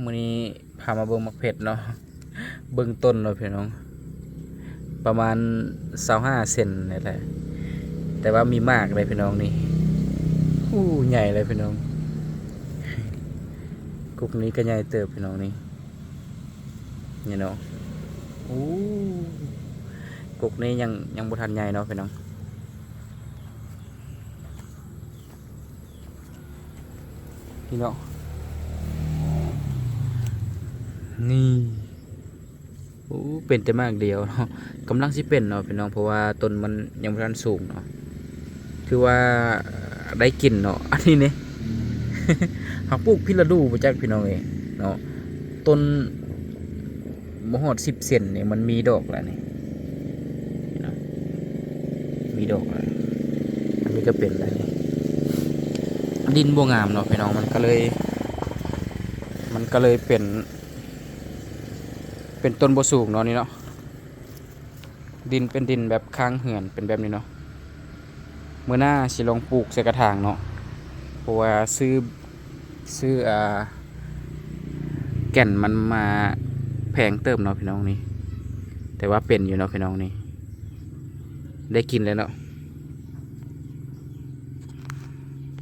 ມື້ນີ້ພາມາເບິ່ງໝາກເຜັດເນາະ ເບິ່ງຕົ້ນເນາະພີ່ນ້ອງ ປະມານຊາວຫ້າເຊັນນີ້ແຫຼະ ແຕ່ວ່າມີໝາກເດ້ພີ່ນ້ອງນີ້ ໂອ້ ໃຫຍ່ເລີຍພີ່ນ້ອງ ກົກນີ້ກໍໃຫຍ່ເຕີບພີ່ນ້ອງນີ້ ນີ້ເນາະ ໂອ້ ກົກນີ້ຍັງ ຍັງບໍ່ທັນໃຫຍ່ເນາະພີ່ນ້ອງ. ນີ້ເນາະ ນີ້ ໂອ້ ເປັນແຕ່ໝາກດຽວເນາະ ກຳລັງຊິເປັນເນາະພີ່ນ້ອງ ເພາະວ່າຕົ້ນມັນຍັງບໍ່ທັນສູງເນາະ ຖືວ່າໄດ້ກິນເນາະ ອັນນີ້ນີ້ ເຮົາປູກຜິດລະດູບໍ່ຈັກພີ່ນ້ອງເອີຍເນາະ ຕົ້ນ ບໍ່ຮອດສິບເຊັນນີ້ ມັນມີດອກແລ້ວນີ້ ນີ້ນະ ມີດອກແລ້ວ ອັນນີ້ກໍເປັນແລ້ວນີ້ ດິນບໍ່ງາມເນາະພີ່ນ້ອງ ມັນກໍເລີຍ ມັນກໍເລີຍເປັນ ເປັນຕົ້ນບໍ່ສູງເນາະນີ້ເນາະ ດິນເປັນດິນແບບຂ້າງເຮືອນ ເປັນແບບນີ້ເນາະ ມື້ໜ້າຊິລອງປູກໃສ່ກະຖາງເນາະ ເພາະວ່າຊື້ ຊື້ ອ່າ ແກ່ນມັນມາແພງເຕີບເນາະພີ່ນ້ອງນີ້ ແຕ່ວ່າເປັນຢູ່ເນາະພີ່ນ້ອງນີ້ ໄດ້ກິນແລ້ວເນາະ